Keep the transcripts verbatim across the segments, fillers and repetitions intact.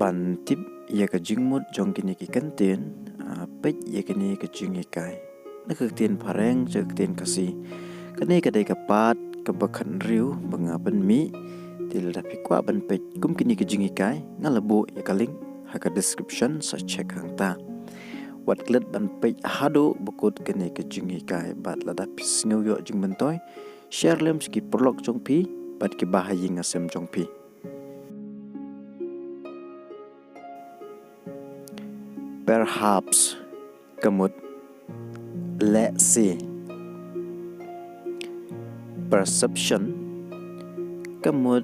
Ban tip ïa ka jingmut jong kine ki kyntien, ah, peit ïa kine ki jinghikai na ka ktien phareng sha ka ktien Khasi. Kane ka dei ka part kaba khathynriew ba nga pynmih. Te lada phi kwah ban peit kum kine ki jinghikai, nga la buh ïa ka link ha ka description, sa check hangta. Wat klet ban peit haduh ba kut kine ki jinghikai, bad lada phi sngew ïoh jingmyntoi, share lem sha ki paralok jong phi bad ki bahaïing hasem jong phi. Perhaps, ka mut lehse. Perception, ka mut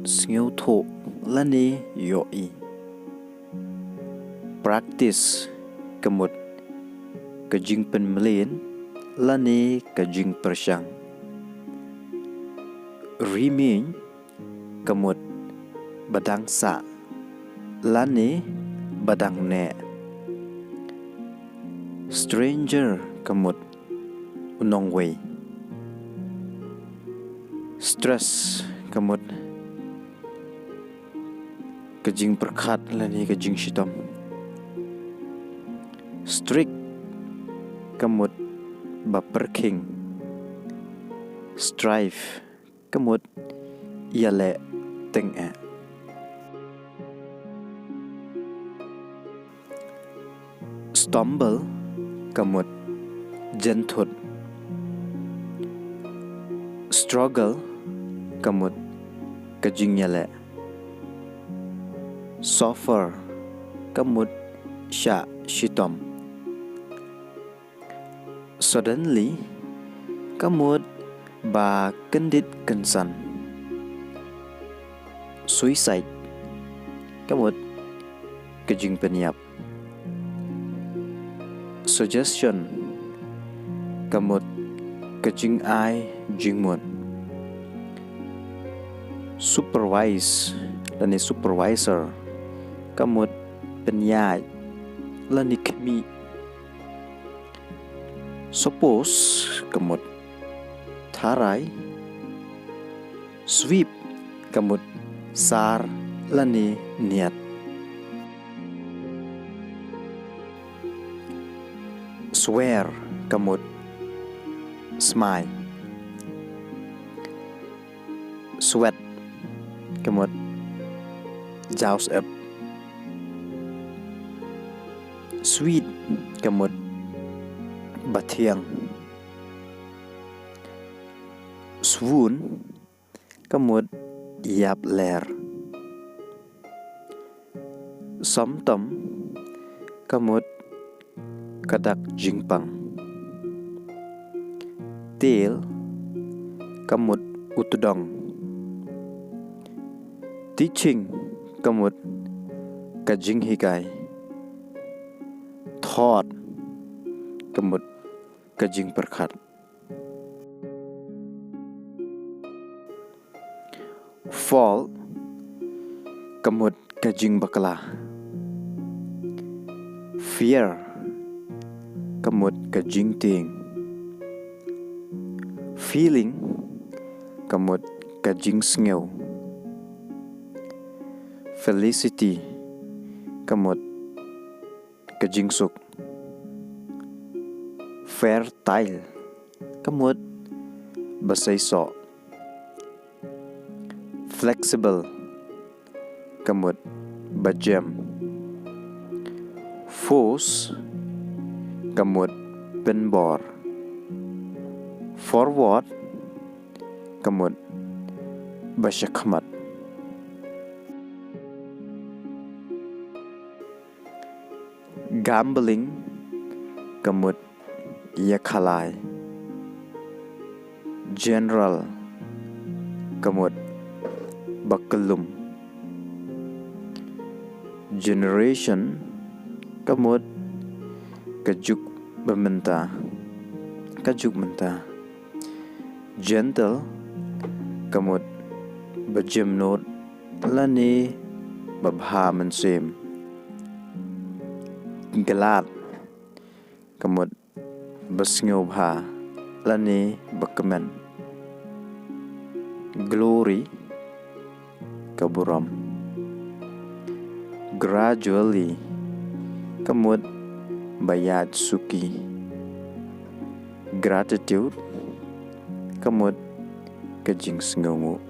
sngewthuh lane ïohi. Practice, ka mut ka jingpynmlien lane ka jingpyrshang. Remain, ka mut ba dang sah lane ba dang neh. Stranger, ka mut u nongwei. Stress, ka mut ka jingpyrkhat lane ka jingshitom. Strict, ka mut ba pyrkhing. Strive, ka mut ïaleh tyngeh. Stumble, ka mut jynthut. Struggle, ka mut ka jingïaleh. Suffer, ka mut shah shitom. Suddenly, ka mut ba kyndit kynsan. Suicide, ka mut ka jingpynïap. Suggestion, ka mut ka jingai jingmut. Supervise lane supervisor, ka mut pynïaid lane khmih. Suppose, ka mut tharai. Sweep, ka mut sar lane niat. Swear, ka mut smai. Sweat, ka mut jaw syep. Sweet, ka mut bathiang. Swoon, ka mut ïap ler. Symptom, ka mut ka dak jingpang. Tale, ka mut u tdong. Teaching, ka mut ka jinghikai. Thought, ka mut ka jingpyrkhat. Fall, ka mut ka jingbakla. Fear, ka mut ka jingtieng. Feeling, ka mut ka jingsngew. Felicity, ka mut ka jingsuk. Fertile, ka mut ba seisoh. Flexible, ka mut ba jem. Force, ka mut pynbor. Forward, ka mut ba shakhmat. Gambling, ka mut ïakhalai. General, ka mut ba kyllum. Generation, ka mut ka juk ba mynta, ka juk mynta. Gentle, ka mut ba jemnud lane ba bha mynsiem. Glad, ka mut ba sngewbha lane ba kmen. Glory, ka burom. Gradually, ka mut ba ïaid suki. Gratitude, ka mut ka jingsngewnguh.